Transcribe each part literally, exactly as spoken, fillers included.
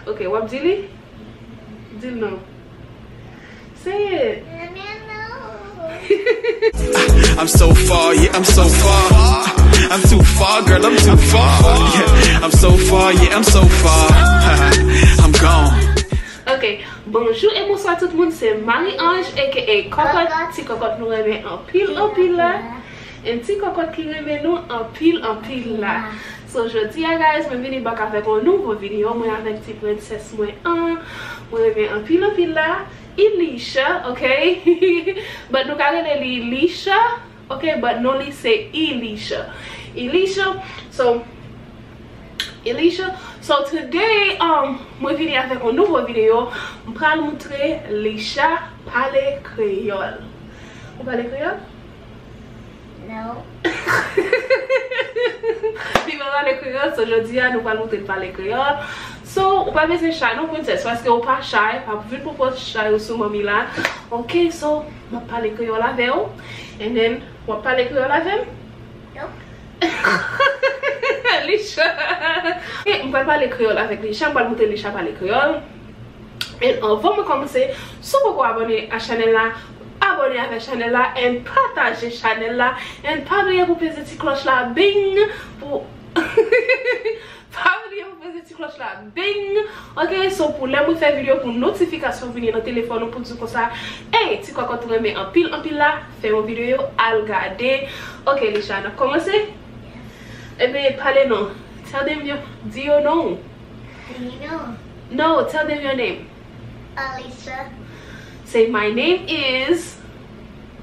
Ok, w ap di li? Di l non. Say it. I'm so far, yeah, I'm so far. I'm too far, girl, I'm too far. Yeah, I'm so far, yeah, I'm so far. I'm gone. Ok, bonjou e bonswa tout moun, se Marie Ange aka Kòkòt, ti kòkòt nou renmen anpil anpil la. Yon ti kòkòt ki renmen nou anpil anpil la. So jodi a guys, mwen vini back avèk yon nouvo videyo, mwen avèk ti prensès mwen an, mwen renmen anpil anpil la. Ilisha, ok? But nou ka rele li Lisha, ok? But non li se Ilisha. Ilisha, so Elisha. So today, um, mwen vini avèk yon nouvo videyo. M pral moutre Lisha pale kreyòl. Ou pale kreyòl? No. Li pa pale kreyòl, so jodi a nou pral moutre l pale kreyòl. So, ou pa bezwen chay non, prensès, paske ou pa chay, pa vin pou pòz chay ou sou manmi la. Ok, so, m ap pale kreyòl avè w, and then, w ap pale kreyòl avè m? No. Lisha. E, m pral pale kreyòl avèk Lisha, m pral moutre Lisha pale kreyòl. E anvan mwen kòmanse, si w poko abòne a chanèl la, abòne avèk chanèl la, and pataje chanèl la, and pa bliye pou peze ti klòch la, bing, pou, pa bliye pou peze ti klòch la, bing. Ok, so pou lè mwen fè videyo pou notifikasyon vini nan telefòn ou pou di konsa, ey, ti kòkòt ou renmen anpil anpil la, fè yon videyo, al gade. Ok, Lisha, n ap kòmanse? Ebyen, pale non. Tell them your, di yo non. Do you know? No, tell them your name. Alicia. Say, my name is.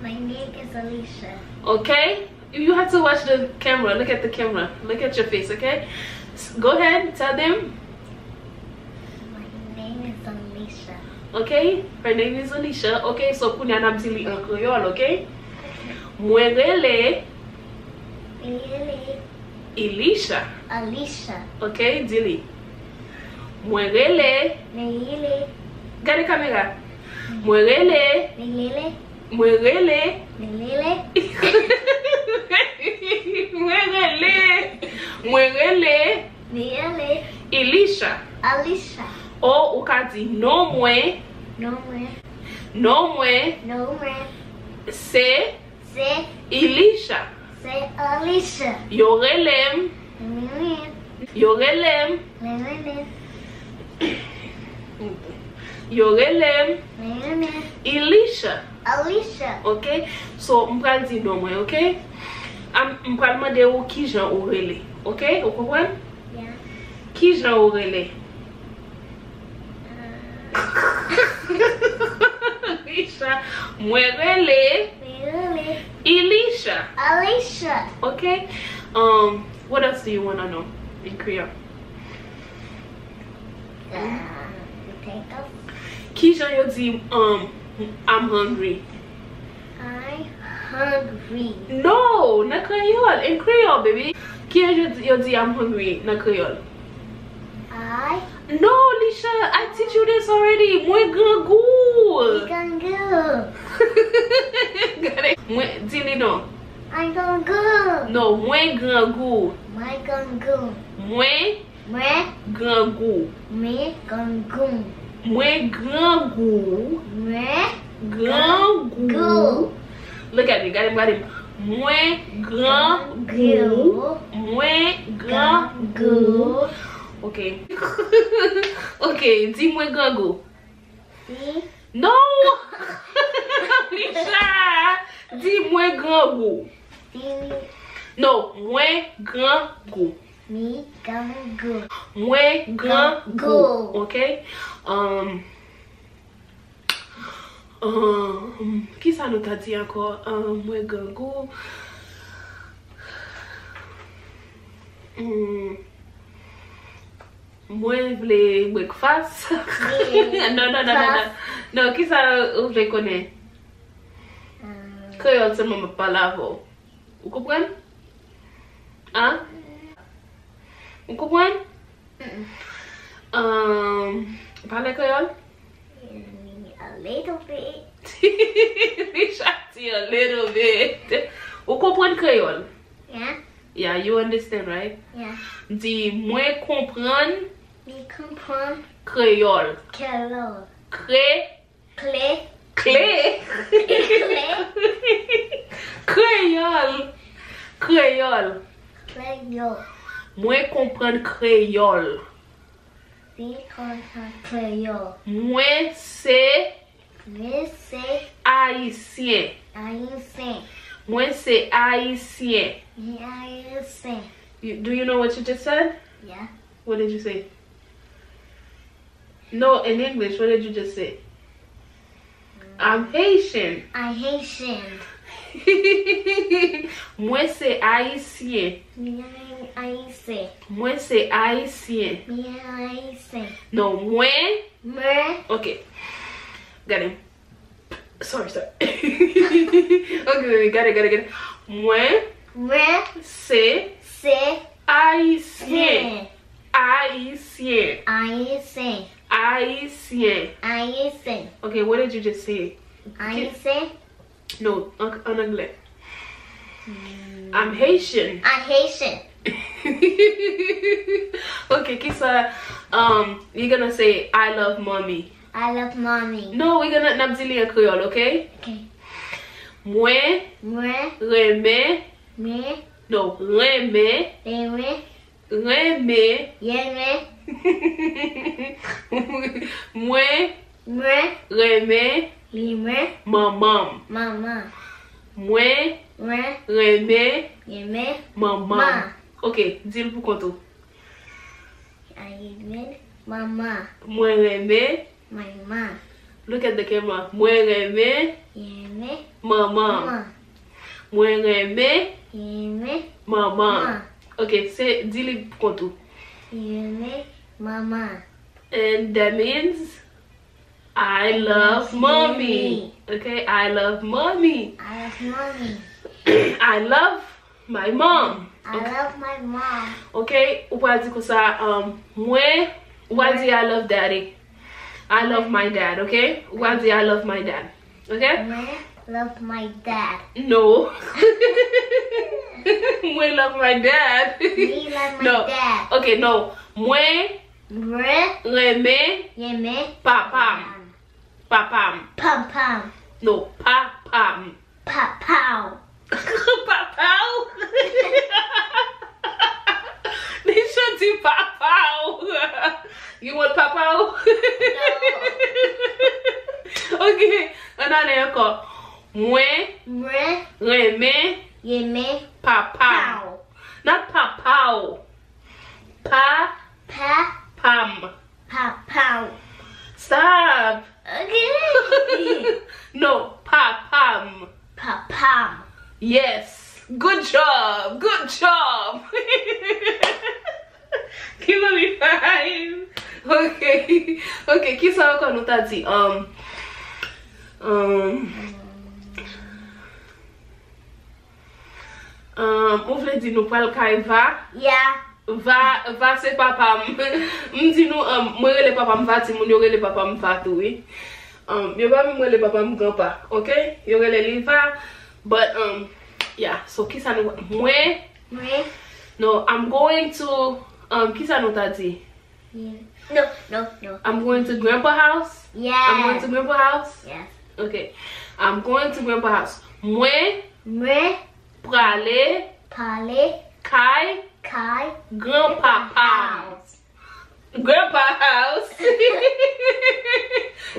My name is Alicia. Okay? You have to watch the camera. Look at the camera. Look at your face, okay? S- Go ahead, tell them. My name is Alicia. Okay? Her name is Alicia. Okay, so kounye a n ap di li an kreyòl, okay? Mwen rele. Mwen rele. Ilisha. Alicia. Ok, di li. Mwen rele. Mwen rele. Gade kamera. Mwen rele. Mwen rele. Mwen rele. Mwen rele. Mwen rele. Mwen rele. Mwen rele. Ilisha. Alicia. O, ou ka di non mwen. Non mwen. Non mwen. Non mwen. Se. Se. Ilisha. Se Alicia. Yo rele m. Mwen rele. Yo rele m. Mwen rele. Yo rele m. Mwen rele. Ilisha. Alicia. Ok? So, m pral di non mwen, ok? Am- M pral mande ou kijan ou rele. Ok? Ou konprann? Yeah. Kijan ou rele? Uh, Ilisha. Mwen rele. Mwen rele. Ilisha. Alicia. Ok? Um, what else do you wanna know in Creole? Uh, you think of Kijan yo di um, I'm hungry? I'm hungry. No, nan kreyòl, in Creole, baby. Kijan yo di, yo di I'm hungry nan kreyòl? I No, Lisha, I teach you this already. Mwen grangou. Grangou. Gade, mwen, di li non. I'm grangou. No, mwen grangou. Mwen grangou. Mwen Mwen grangou. Mwen grangou. Mwen grangou. Mwen Grangou. Look at me, gade m, gade m. Mwen grangou. Mwen grangou. Ok. Ok, di mwen grangou. Si. No! Lisha! Di mwen grangou. Si. No, mwen grangou. Mi grangou. Mwen grangou. Grangou. Ok? Um, um, kisa nou ta di ankò? Um, mwen grangou. Um, mwen vle breakfast. Yeah. Non, non, non, non, non. Non, kisa ou vle konnen? Um, Kreyòl sèlman m ap pale avè w. Ou konprann? An? Ou konprann? Mm-mm. Um, pale kreyòl? A little bit. Li chati a little bit. Ou konprann kreyòl? Yeah. Yeah, you understand, right? Yeah. Di, mwen konprann Mi konprann. Kreyòl. Kreyòl. Kre. Kle. Kle. Kle. Kreyòl. Kreyòl. Kreyòl. Mwen konprann kreyòl. Mi konprann kreyòl. Mwen se. Mwen se. Ayisyen. Ayisyen. Mwen se ayisyen. Mwen ayisyen. You, do you know what you just said? Yeah. What did you say? No, in English, what did you just say? I'm Haitian. I'm Haitian. Mwen se ayisyen. Mwen ayisyen. Mwen se ayisyen. Mwen ayisyen. No, mwen. Mwen. Ok. Gade. Sorry, sorry. Ok, baby, gade, gade, gade. Mwen. Mwen. Se. Se. Ayisyen. Syen. Ayisyen. Ayisyen. Ayisyen. Ayisyen. Ok, what did you just say? Ayisyen. No, an, an anglè. I'm Haitian. I'm Haitian. Ok, kisa, um, you're gonna say, "I love mommy." I love mommy. No, we're gonna, n ap di li an kreyòl, ok? Ok. Mwen. Mwen. Renmen. Mwen. No, renmen. Renmen. Renmen. Renmen. Mwen. Mwen. Renmen. Renmen. Manman m. Manman. Mwen. Mwen. Renmen. Renmen. Manman. Man. Ok, di l pou kont ou. I renmen manman. Mwen renmen. Manman. Look at the camera. Mwen renmen. Renmen. Manman. Manman. Mwen renmen. Renmen. Manman. Man. Ok, se di li pou kont ou. Renmen manman. And that means I love mommy. Ok, I love mommy. I love mommy. I love my mom. I love my mom. Ok, ou pral di konsa, um, mwen, ou pral di I love daddy. I love my dad, ok? Ou pral di I love my dad, ok? Mwen love my dad. No. Mwen love my dad. Mi love my dad. No. Ok, no. Mwen. Mwen. Renmen. Renmen. Papa m. Papa m. Papa m. No, papa m. Papa w. Papa w? Nisha di papa w. You want papa w? No. Ok, ann ale ankò. Mwen. Mwen. Renmen. Renmen. Papa w. Papa w. Not papa w. Pa. Pa. Pa m. Papa w. Stop. Ok. No, papa m. Papa m. Yes. Good job. Good job. Give me five. Ok. Ok, kisa ankò nou ta di? Um, um, um, ou vle di nou pral kay Va? Yeah. Va, Va se papa m. M di nou, um, mwen rele papa m Va, timoun yo rele papa m Va tou, wi. Um, yo pa menm rele papa m Granpa, ok? Yo rele li Va. But, um, yeah, so kisa nou, mwen? Mwen. No, I'm going to, um, kisa nou ta di? Yeah. No, no, no. I'm going to Grandpa house? Yeah. I'm going to Grandpa house? Yes. Ok. I'm going to Grandpa house. Mwen. Mwen. Prale. Prale. Kay. Kay. Granpapa m. Grandpa house.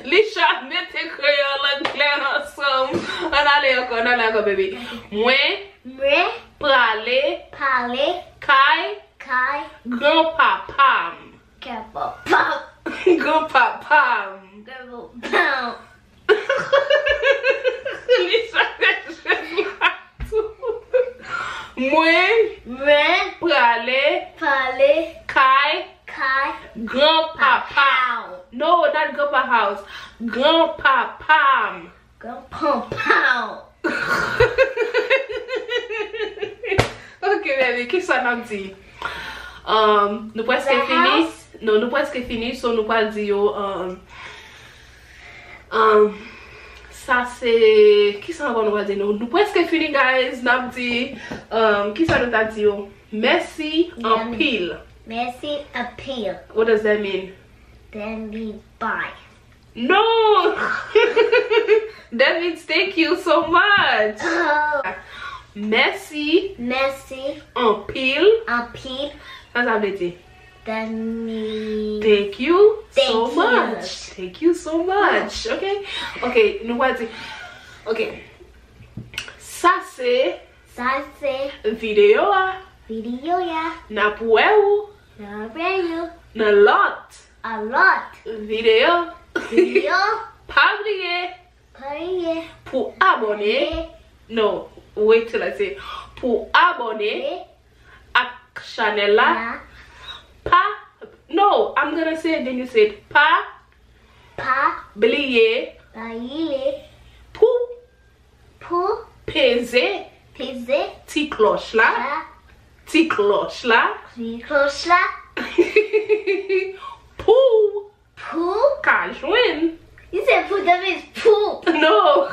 Lisha mete kreyòl anglè ansanm. Ann ale ankò, ann ale ankò, baby. Mwen. Mwen. Prale. Prale. Kay. Kay. Granpapa m. Granpapa m. Granpapa m. Granpapa m. Li sa fè jwèt la tou. Mwen. Mwen. Prale. Prale. Kay. Kay. Granpapa. Papa w. No, not grandpa house. Granpapa m. Granpapa w. Ok, baby, kisa n ap di? Um, nou prèske fini. Non, nou prèske fini, so nou pral di yo, um, um, sa se, kisa ankò nou pral di? Nou, nou prèske fini, guys, n ap di, um, kisa nou ta di yo? Mèsi anpil. Mèsi anpil. What does that mean? Then we bye. No! That means thank you so much. Oh, Mèsi mèsi anpil. anpil. Sa sa vle di? Then we Thank you so Thank you. much. Thank you so much. Ok? Ok, nou va di. Ok. Sa se Sa se videyo a. videyo a. N ap wè ou Now where you nan lòt a lot. videyo. Videyo. Pa bliye Pray pou abòne. No, wait till I say. Pou abòne ak chanèl la. La Pa. No, I'm gonna say it, then you say it. Pa pa bliye pa bliye pou pou peze peze ti klòch la. la Ti klòch la. ti klòch la Pou pou ka jwenn. You said pou that means pou No.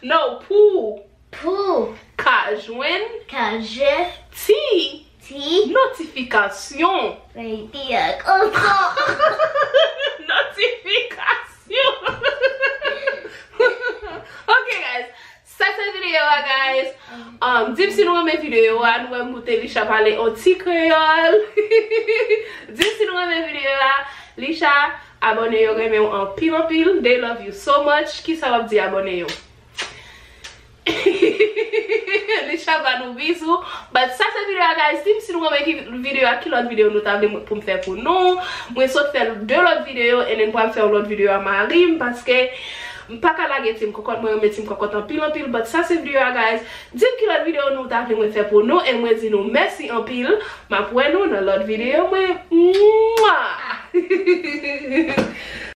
No, pou pou ka jwenn ka je ti ti notifikasyon. Baby a kontan. Notifikasyon. Ok guys, sa se videyo a guys. Um, di m si nou renmen videyo a, nou wè m moute Lisha pale an ti kreyòl. Di m si nou renmen videyo a. Lisha, abòne yo renmen w anpil anpil. They love you so much. Kisa w ap di abòne yo? Lisha ba nou bizou. But sa se videyo a guys. Di m si nou renmen ki videyo a, ki lòt videyo nou ta vle mwen- pou m fè pou nou. Mwen sot fè de lòt videyo and then pral fè yon lòt videyo a mari m paske m pa ka lage ti m kòkòt. Mwen renmen ti m kòkòt anpil anpil. But sa se videyo a guys. Di m ki lòt videyo nou ta vle mwen fè pou nou and mwen di nou mèsi anpil. M ap wè nou nan lòt videyo mwen. Mwah!